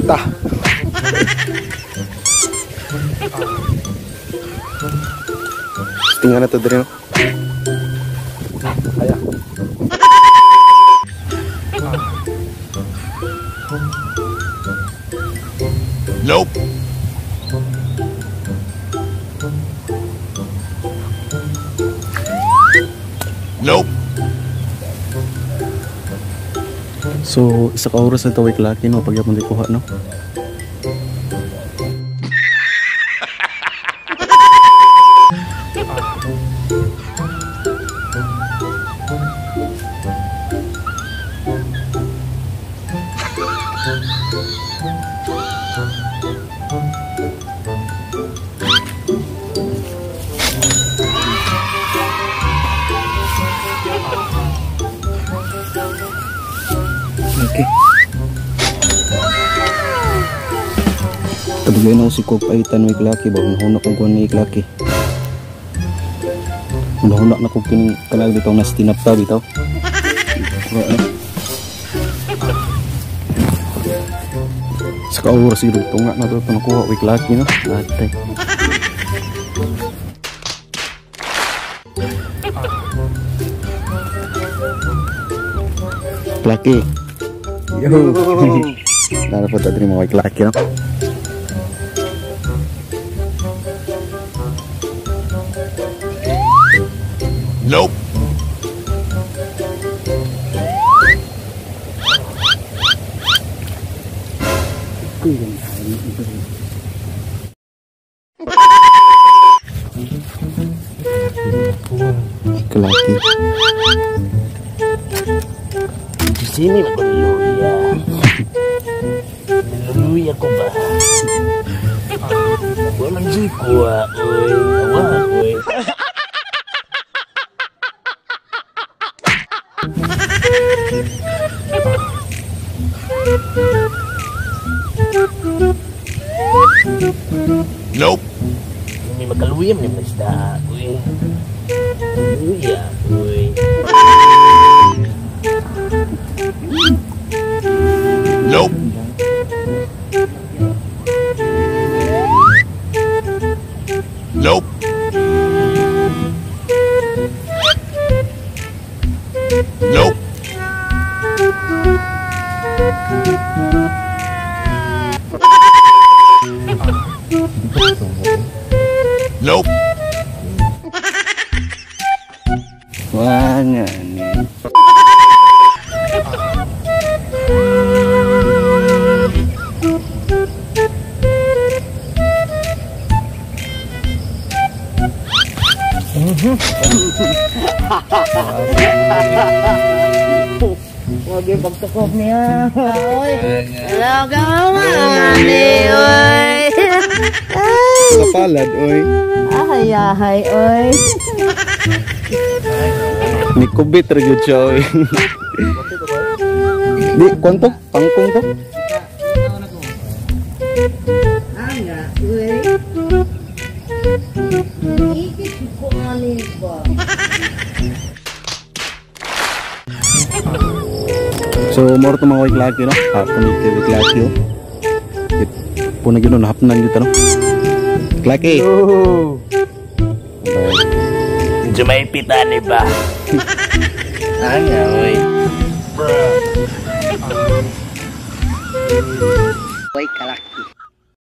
Benta. Tingnan na to diri no. Aya. Nope. Nope. So, isa ka oras na ito way klaki no, pag yapon di kuha no. Okay. Tabigay na ko si Kog paitan may klaki ba? Hunahuna kong kuhan ni klaki. Hunahuna na kong kining kalag dito na tinapta dito. Sa kaoras siguro tunga na ito nakuha may klaki no? Atay. Klaki. Yo. Dara po tadi mau klaki no. Nope. Klaki. Di sini ako niluya. Niluya ko ba? Walang jikuha, oy. Awa, oy. Nope. May makaluyam ni Mazda, oy. Luya, oy. Nope. Nope. Nope. Nope. Wah, ngani. Huwag yung pagtukop niya. Oy, hello ka mami, oy. Kapalad, oy. Ahay, ahay, oy. Ni kubit ra gyud siya, oy. Di, kwanto? Pangkong to? Anga, oy. Ikit ko ani ba? So, more to mga wiklaki, no? Hapon ni kay wiklaki, oh. Puna gyud no, hapnan gyud ta, no? Klaki. Oh. Medyo may pita ni ba? Anga, oy. Oy, kalaki.